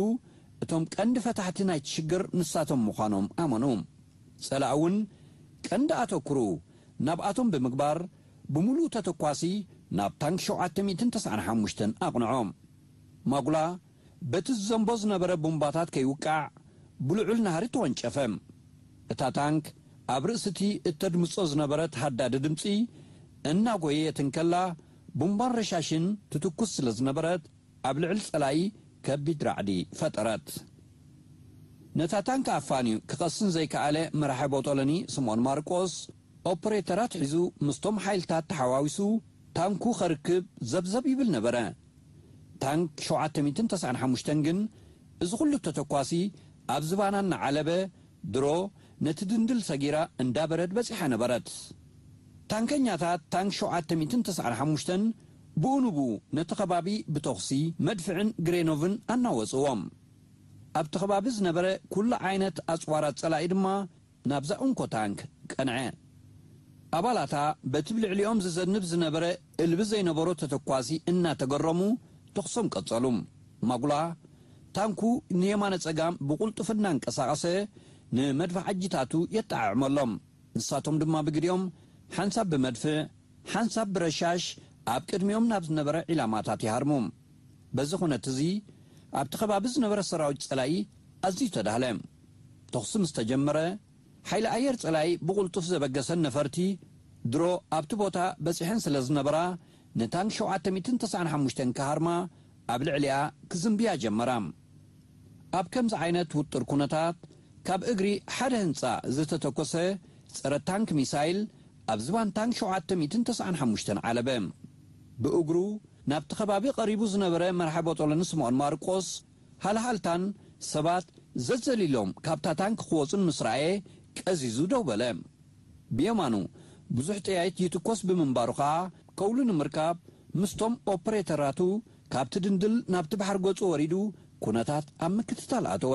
እቶም ቀንዲ ፈታሕቲ ናይቲ ሽግር ንሳቶም ምዃኖም ኣመኑ። ጸላእ እውን ቀንዲ ኣተኩሩ ናብኣቶም ብምግባር ብምሉእ ተተኳሲ ናብ ታንክ ሸውዓተ ሚእትን ተስዓን ሓሙሽተን ኣቕንዖ። ማጉላ በቲ ዝዘንቦ ዝነበረ ቡምባታት ከይውቃዕ ብልዑል ናህሪ ተወንጨፈ። እታ ታንክ ኣብ ርእሲ እቲ እተድምጾ ዝነበረት ሃዳዲ ድምጺ እናጎየየት እንከላ ቡምባን ረሻሽን ትትኩስ ስለ ዝነበረት ኣብ ልዕሊ ጸላኢ ከቢድ ራዕዲ ፈጠረት። ነታ ታንክ ኣፋንዩ ክቐስን ዘይከኣለ መራሒ ቦጦሎኒ ስምኦን ማርቆስ ኦፕሬተራት ሒዙ ምስቶም ሓይልታት ተሓዋዊሱ ታንኩ ከርክብ ዘብዘብ ይብል ነበረ። ታንክ ሸውዓተ ሚእትን ተስዓን ሓሙሽተን ግን እዚ ኩሉ ተተኳሲ ኣብ ዝባና እናዓለበ ድሮ ነቲ ድንድል ሰጊራ እንዳ በረድ በጺሓ ነበረት። ታንከኛታት ታንክ ሸውዓተ ሚእትን ተስዓን ሓሙሽተን ብኡ ንብኡ ነቲ ከባቢ ብተኹሲ መድፍዕን ግሬኖቭን ኣናወጽዎም። ኣብቲ ከባቢ ዝነበረ ኩሉ ዓይነት ኣጽዋራት ጸላኢ ድማ ናብዛ እንኮ ታንክ ቀንዐ። ኣባላታ በቲ ብልዕሊኦም ዝዘንብ ዝነበረ እልቢ ዘይነበሮ ተተኳሲ እናተገረሙ ተኹሶም ቀጸሉ። ማጉላ ታንኩ ንየማነ ጸጋም ብቕልጡፍ እናንቀሳቐሰ ንመድፍዓጂታቱ የጠዓዕመሎም። ንሳቶም ድማ ብግዲኦም ሓንሳብ ብመድፍዕ ሓንሳብ ብረሻሽ ኣብ ቅድሚኦም ናብ ዝነበረ ዒላማታት ይሃርሙ። በዚ ኩነት እዚ ኣብቲ ከባቢ ዝነበረ ሰራዊት ጸላኢ ኣዝዩ ተዳህለ። ተኹሲ ምስ ተጀመረ ሓይሊ ኣየር ጸላኢ ብቕልጡፍ ዘበገሰን ነፈርቲ ድሮ ኣብቲ ቦታ በጺሐን ስለ ዝነበራ ንታንክ ሸውዓተ ሚእትን ተስዓን ሓሙሽተን ክሃርማ ኣብ ልዕሊኣ ክዝንብያ ጀመራ። ኣብ ከምዚ ዓይነት ውጥር ኩነታት ካብ እግሪ ሓደ ህንጻ ዝተተኮሰ ጸረ ታንክ ሚሳይል ኣብ ዝባን ታንክ ሸውዓተ ሚእትን ተስዓን ሓሙሽተን ዓለበ። ብእግሩ ናብቲ ከባቢ ቀሪቡ ዝነበረ መርሓ ቦጦሎኒ ስምኦን ማርቆስ ሃልሃልታን ሰባት ዘዘሊሎም ካብታ ታንክ ክወጹን ምስ ረኣየ ቀዚዙ ደው በለ። ብየማኑ ብዙሕ ጠያይት ይትኮስ ብምንባሩ ከኣ ከውሊ ንምርካብ ምስቶም ኦፕሬተራቱ ካብቲ ድንድል ናብቲ ባሕሪ ገጹ ወሪዱ ኩነታት ኣብ ምክትታል ኣተወ።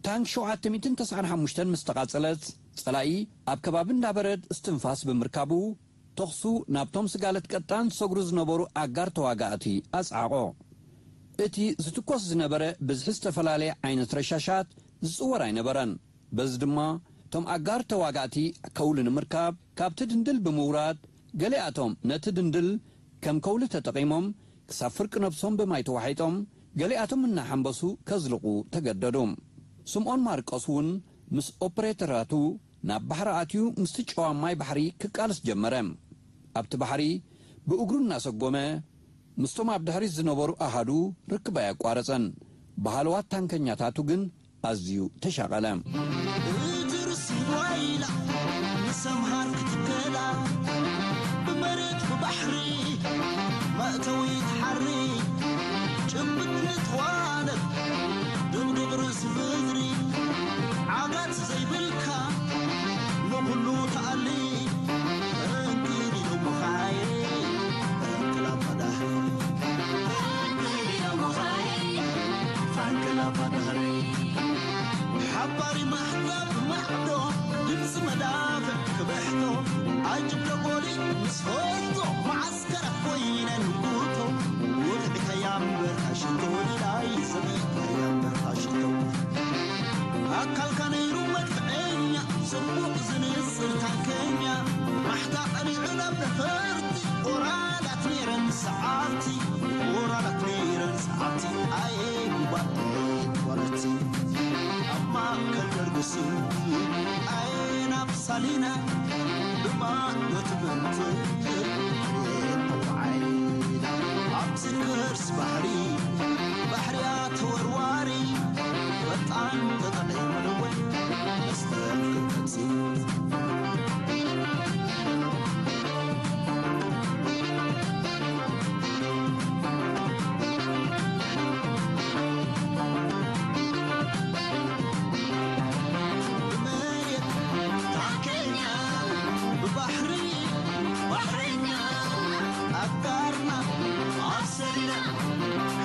ታንክ ሸውዓተ ሚእትን ተስዓን ሓሙሽተን ምስ ተቓጸለት ጸላኢ ኣብ ከባቢ እንዳበረድ እስትንፋስ ብምርካቡ ተኹሱ ናብቶም ስጋለት ቀጣን ዝሰግሩ ዝነበሩ ኣጋር ተዋጋእቲ ኣጽዓቖ። እቲ ዝትኮስ ዝነበረ ብዝሒ ዝተፈላለየ ዓይነት ረሻሻት ዝጽወር ኣይነበረን። በዚ ድማ እቶም ኣጋር ተዋጋእቲ ከውሊ ንምርካብ ካብቲ ድንድል ብምውራድ፣ ገሊኣቶም ነቲ ድንድል ከም ከውሊ ተጠቒሞም ክሳብ ፍርቂ ነብሶም ብማይ ተዋሒጦም፣ ገሊኣቶም እናሓንበሱ ከዝልቑ ተገደዱ። ስምኦን ማርቆስ እውን ምስ ኦፕሬተራቱ ናብ ባሕሪ ኣትዩ ምስቲ ጨዋ ማይ ባሕሪ ክቃለስ ጀመረ። ኣብቲ ባሕሪ ብእግሩ እናሰጎመ ምስቶም ኣብ ድሕሪት ዝነበሩ ኣሃዱ ርክብ ኣየቋረጸን። ብሃለዋት ታንከኛታቱ ግን ኣዝዩ ተሻቐለ። እትርስ ጓይላ ንሰምሃር ክትከላ ብመሬት ብባሕሪ መእተዊ ትሓሪ ጭብጥ ንጥዋነት ድንግቕ ርእሲ ብድሪ ዓጋት ዘይብልካ ንኹሉ ተኣሊ እንግዲህ ምኻይ እንቅላባ ዳህሪ ሓባሪ ማሕዛብ ማዕዶ ድምፂ መዳፍዕ ክብሕቶ ኣጅብ ደጎሊ ምስ ፈልጦ መዓስከራት ኮይነን ጉቶ ውቕዒ ከያምበር ኣሽቶ ሊላይ ሰብኢት ከያምበር ኣሽቶ ኣካልካ ነይሩ መድፍዐኛ ጽቡቕ ዝንጽር ታንከኛ ማሕታ ቀሊዑ ናብ ነፈርቲ ኦራላት ነይረን ሰዓርቲ ኦራላት ነይረን ሰዓርቲ ኣየ ጉባኤ ኳለቲ ኣብ ማእከል ደርጉሲ ኣየ ናብ ሳሊና ብማዕዶ ትበንት መውዓይና ኣብዚ ከርስ ባሕሪ ባሕርያ ተወርዋሪ ፈጣን ተጠቒምንወይ መስተል ክመጽእ ብመሬት ታንከኛ ብባሕሪ ባሕረኛ ኣጋርና ኣሰሪና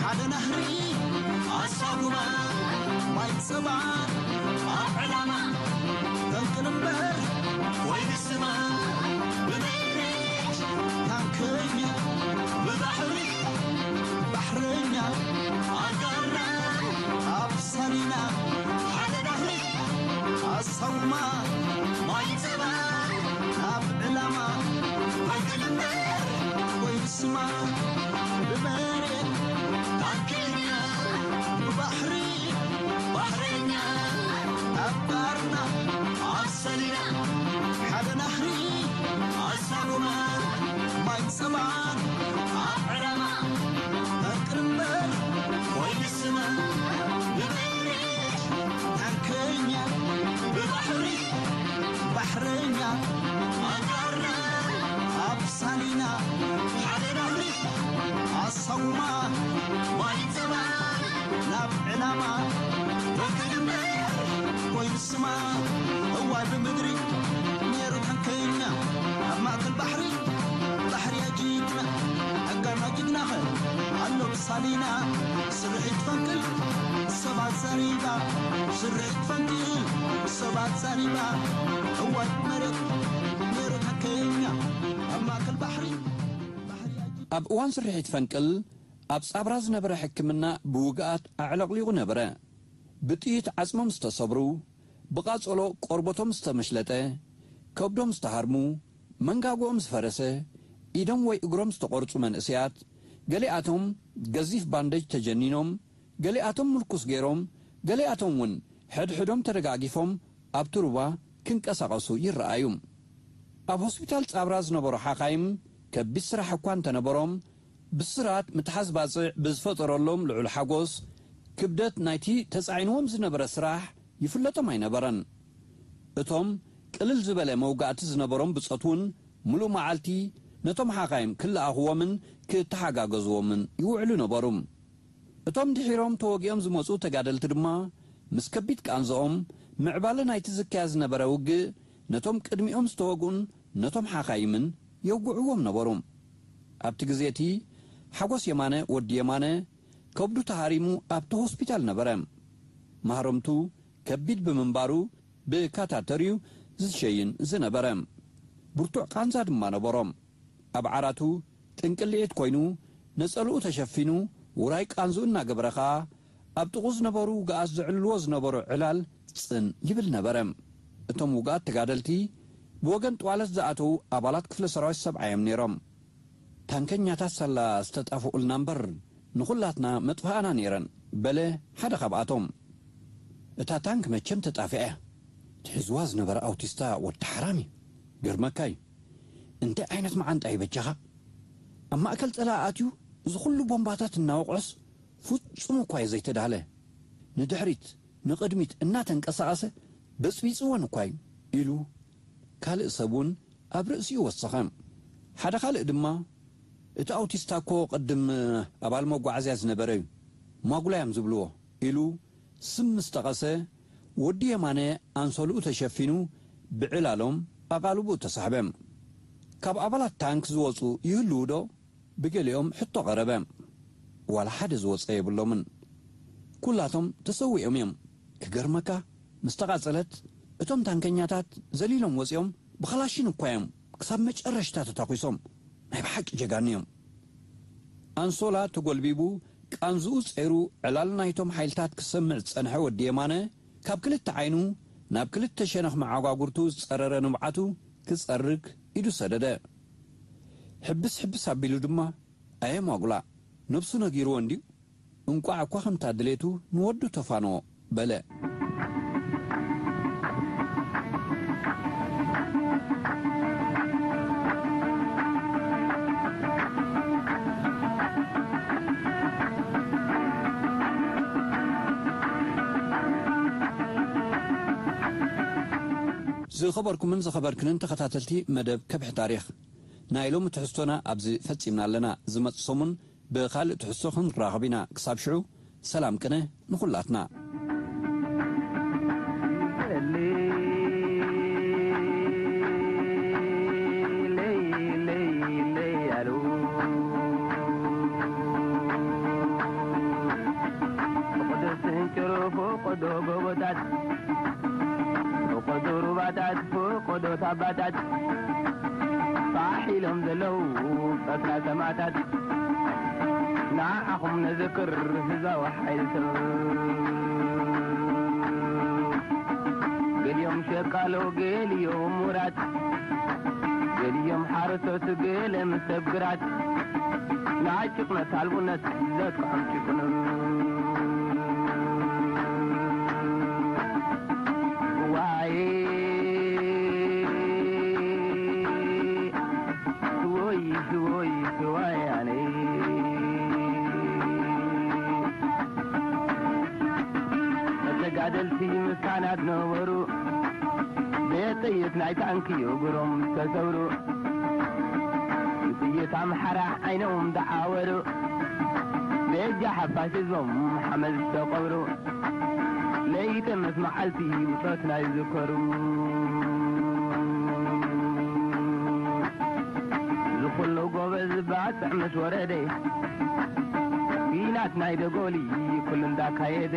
ሓደ ናህሪ ኣሳጉማ ማይ ጸባ ኣብ ዕላማ ፈንቅል እምበር ኮይኑ ስማ ብመሬት ታንከኛ ብባሕሪ ባሕረኛ ኣጋርና ኣብ ሳሊና ሓደ ናህሪ ኣሳጉማ ማይ ጸባ ኣብ ዕላማ ፈንቅል እምበር ኮይኑ ስማ ብመሬት ታንከኛ ብባሕሪ ባሕረኛ ኣብ ባርና ኣብ ሰሊና ሓደ ናህሪ ኣሳጉማ ማይ ጸባ ኣብ ዕላማ ፈንቅል እምበር ኮይኑ ስማ ብመሬት ታንከኛ ብባሕሪ ባሕረኛ ኣጋርና ኣብ ሳሊና ሓደ ናህሪ ኣሳጉማ ማይ ጸባ ናብ ዕላማ ወክድምበር ኮይኑ ስማ እዋይ ብምድሪ ነይሩ ታንከኛ ኣብ ማእከል ባሕሪ ባሕሪ ኣጂትና ኣጋርና ጅግናኸ ኣሎ ብሳሊና ስርሒት ፈንቅል ሰባት ዘሪባ ስርሒት ፈንቅል ሰባት ዘሪባ እዋይ መሬት ነይሩ ታንከኛ ኣብ ማእከል ባሕሪ ባሕሪ ኣጂ ኣብ እዋን ስርሒት ፈንቅል ኣብ ጻብራ ዝነበረ ሕክምና ብውግኣት ኣዕለቕሊቑ ነበረ። ብጥይት ዓጽሞም ዝተሰብሩ፣ ብቓጸሎ ቆርበቶም ዝተመሽለጠ፣ ከብዶም ዝተሃርሙ፣ መንጋግኦም ዝፈረሰ፣ ኢዶም ወይ እግሮም ዝተቖርጹ መንእሰያት፣ ገሊኣቶም ገዚፍ ባንደጅ ተጀኒኖም፣ ገሊኣቶም ምርኩስ ገይሮም፣ ገሊኣቶም እውን ሕድሕዶም ተደጋጊፎም ኣብቲ ሩባ ክንቀሳቐሱ ይረኣዩ። ኣብ ሆስፒታል ጻብራ ዝነበሩ ሓኻይም ከቢድ ስራሕ እኳ እንተነበሮም፣ ብስራት ምትሓዝ ባጽዕ ብዝፈጠረሎም ልዑል ሓጎስ፣ ክብደት ናይቲ ተጻዒንዎም ዝነበረ ስራሕ ይፍለጦም ኣይነበረን። እቶም ቅልል ዝበለ መውጋእቲ ዝነበሮም ብጾት እውን፣ ምሉእ መዓልቲ ነቶም ሓኻይም ክለኣኽዎምን ክተሓጋገዝዎምን ይውዕሉ ነበሩ። እቶም ድሒሮም ተወጊኦም ዝመጹ ተጋደልቲ ድማ፣ ምስ ከቢድ ቃንዝኦም፣ ምዕባለ ናይቲ ዝካየድ ዝነበረ ውግእ፣ ነቶም ቅድሚኦም ዝተወግኡን ነቶም ሓኻይምን የውግዕዎም ነበሩ። ኣብቲ ግዜ እቲ፣ ሓጎስ የማነ፣ ወዲ የማነ፣ ከብዱ ተሃሪሙ ኣብቲ ሆስፒታል ነበረ። ማህረምቱ ከቢድ ብምንባሩ፣ ብካታተር እዩ ዝሸይን ዝነበረ። ብርቱዕ ቃንዛ ድማ ነበሮ። ኣብ ዓራቱ ጥንቅልዒት ኮይኑ፣ ነጸልኡ ተሸፊኑ፣ ውራይ ቃንዝኡ እናገበረ ኸኣ፣ ኣብ ጥቕኡ ዝነበሩ ውግኣት ዘዕልልዎ ዝነበሩ ዕላል ጽን ይብል ነበረ። እቶም ውጉኣት ተጋደልቲ ብወገን ጥዋለት ዝኣተዉ ኣባላት ክፍለ ሰራዊት ሰብዓ እዮም ነይሮም። ታንከኛታት ሳላ ዝተጣፍኡልና እምበር ንኹላትና መጥፍኣና ነይረን፣ በለ ሓደ ካብኣቶም። እታ ታንክ መቸም ተጣፊኣ እያ። ትሒዝዋ ዝነበረ ኣውቲስታ ወዲ ሓራም እዩ። ገርመካ እዩ። እንታይ ዓይነት መዓንጣ እዩ በጃኻ? ኣብ ማእከል ጸላኢ ኣትዩ እዚ ኩሉ ቦምባታት እናወቕዖስ ፍጹም እኳ እዩ ዘይተዳለ። ንድሕሪት ንቕድሚት እናተንቀሳቐሰ በጽቢጽወን እኳ እዩ፣ ኢሉ ካልእ ሰብ እውን ኣብ ርእሲኡ ወሰኸ። ሓደ ካልእ ድማ፣ እቲ ኣውቲስታ እኮ ቅድም ኣባል መጓዓዝያ ዝነበረ እዩ፣ ማጉላ እዮም ዝብልዎ፣ ኢሉ ስም ምስ ጠቐሰ፣ ወዲ የማነ ኣንሶልኡ ተሸፊኑ ብዕላሎም ኣቓልቦኡ ተሳሕበ። ካብ ኣባላት ታንክ ዝወጹ ይህልዉ ዶ? ብገሊኦም ሕቶ ቀረበ። ዋላ ሓደ ዝወጸ የብሎምን። ኩላቶም ተሰዊኦም እዮም። ክገርመካ፣ ምስ ተቓጸለት፣ እቶም ታንከኛታት ዘሊሎም ወጺኦም ብኸላሽን እኳ እዮም ክሳብ መጨረሽታ ተታኲሶም። ናይ ብሓቂ ጀጋኑ እዮም። ኣንሶላ ተጎልቢቡ፣ ቃንዝኡ ጸይሩ፣ ዕላል ናይቶም ሓይልታት ክሰምዕ ዝጸንሐ ወዲ የማነ፣ ካብ ክልተ ዓይኑ ናብ ክልተ ሸነኽ መዓጓጉርቱ ዝጸረረ ንብዓቱ ክጸርግ ኢዱ ሰደደ። ሕብስ ሕብስ ኣቢሉ ድማ፣ ኣየ ማጉላ፣ ነብሱ ነጊርዎ እንድዩ፣ እንቋዕ እኳ ከምታ ድሌቱ ንወዱ ተፋነዎ፣ በለ። ዝኸበርኩምን ዝኸበርክንን ተኸታተልቲ መደብ ከብሒ ታሪኽ፣ ናይ ሎሚ ትሕዝቶና ኣብዚ ፈጺምና ኣለና። ዝመጽእ ሰሙን ብኻልእ ትሕዝቶ ክንራኸብ ኢና። ክሳብ ሽዑ፣ ሰላም ቅነ ንኹላትና። ፍቕዶ ስንጭሮ፣ ፍቕዶ ጎቦታት፣ ፍቕዶ ሩባታት፣ ፍቕዶ ታባታት፣ ፋሕ ኢሎም ዘለዉ ጸፍና ሰማእታት፣ ንዓኹም ነዘክር ህዝባዊ ሓይሊ ሰብ። ገሊኦም ሸቃሎ፣ ገሊኦም ሙራት፣ ገሊኦም ሓረስቶት፣ ገለ ምስ ሰብ ግራት፣ ንዓይ ጭቕነት ኣልቦነት ዘጥቅዖም ጭቁን። ዋይ፣ ሽወይ፣ ሽወይ፣ ሽወይ ኣነ። ተጋደልቲ ምሳና ዝነበሩ፣ ብጥይት ናይ ታንኪ እግሮም ዝተሰብሩ፣ ብጥይት ኣምሓራ ዓይኖም ዝዓወሩ፣ በጃ ሓፋሽ ህዝቦም ሓመድ ዝተቐብሩ፣ ለይቲ ምስ መዓልቲ ብጾትና ይዝከሩ። ዝኹሉ ጎበዝ ባጽዕ ምስ ወረደ፣ ኲናት ናይ ደጎሊ ኩሉ እንዳካየደ፣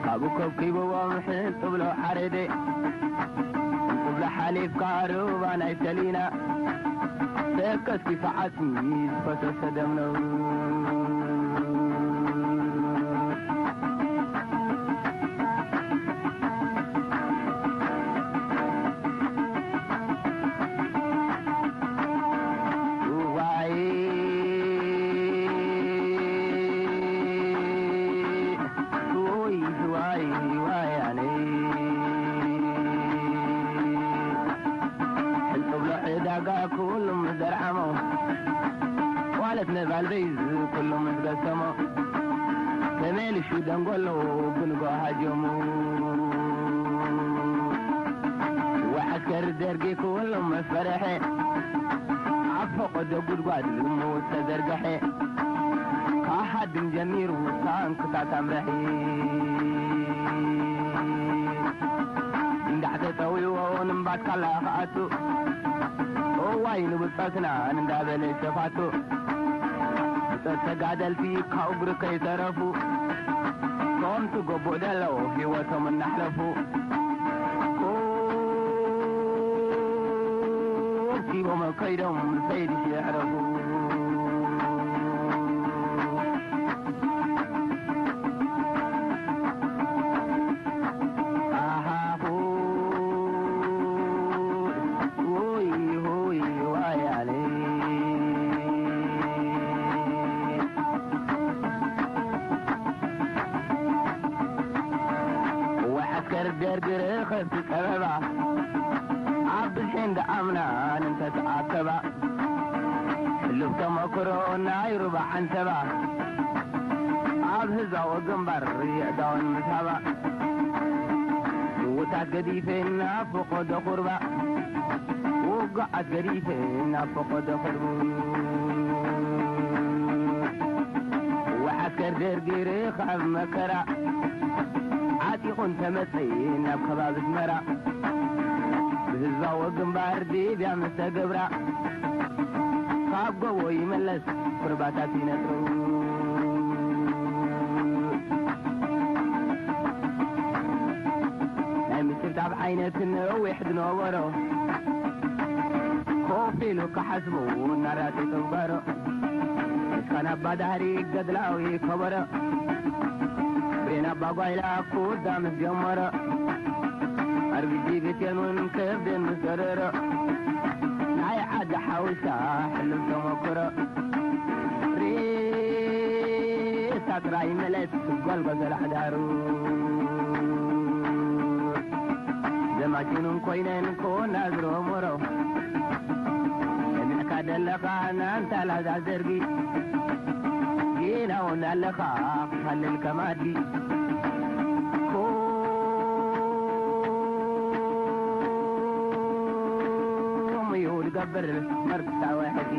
ካብኡ ከብኪብዎም ሕንጥብሎ ዓረደ። ሕንጥብሎ ሓሊፍካ ሩባ ናይ ሰሊና፣ ተከስኪሱ ዓጽሚ ዝፈሰሰ ደም ነው። ዋይ፣ ውይ፣ ዋይ፣ ዋይ፣ ኣነ። ሕንጥብሎ ዕዳጋ ኩሉ ምስ ደርዓሞ፣ ዋለት ነባልበይ ኩሉ ምስ ገሰሞ፣ ተመሊሹ ደንጎሎ ብንጎ ሃጀሙ። ወዐስከር ደርጊ ኩሉ ምስ ፈረሐ፣ ኣብ ፈቐዶ ጉድጓድ ሙት ተዘርግሐ። ካሃድም ጀሚሩ ታንክታት ኣምረሐ። እንዳዕ ተጠዊዎ ንምባት ካላ ክኣቱ፣ እዋይ ንብጾትና እንዳበለ ሸፋቱ። ብጾት ተጋደልቲ ካብ እግሪ ከይተረፉ፣ ከምቲ ጎቦ ደለው ህይወቶም እናሕለፉ፣ ቁርኪቦም ከይዶም ሰይዲ የዕረፉ። ኣሃ እንዳ ኣምናን እንተተኣከባ፣ ሕሉፍ ተመክሮ ናይ ሩባ ዓንሰባ፣ ኣብ ህዝባዊ ግንባር የእዳወን ምስ ሃባ፣ ምውታት ገዲፈን ናብ ፈቐዶ ቁርባ፣ ውጉኣት ገዲፈን ናብ ፈቐዶ ቁርቡ፣ ወዓስከር ደርጊ ርኻብ መከራ፣ ዓጢቑ እንተመጸ ናብ ከባቢ ኣስመራ፣ ብህዝባዊ ግንባር ድብያ ምስ ተገብራ፣ ካብ ጎቦ ይመለስ ቁርባታት ይነጥሩ። ናይ ምጭብጣብ ዓይነት ነዊሕ ዝነበሮ፣ ኮፍ ኢሉ ክሓስቡ እናራቴ ተውጋሮ። እስካን ኣባ ዳህሪ ገድላዊ ከበሮ፣ ብሬን ኣባ ጓይላ ኩዳ ምስ ጀመሮ፣ ኣርቢጂ ብቴኑን ከብደን ምስ ደረሮ፣ ናይ ዓዲ ሓውሻ ሕሉፍ ተመክሮ፣ ሬሳ ጥራይ መለት ጓልጓል ዘላሕዳሩ። ዘማችኑን ኮይነን ኮና ዝረመሮ፣ ሰሚዕካ ደለኻ ናንታ ላዛ ዘርጊ፣ ጌና እውን ኣለኻ ሃልል ከማድጊ። ከምኡ እዩ ዝገብር መርትሳዊ ሕጊ።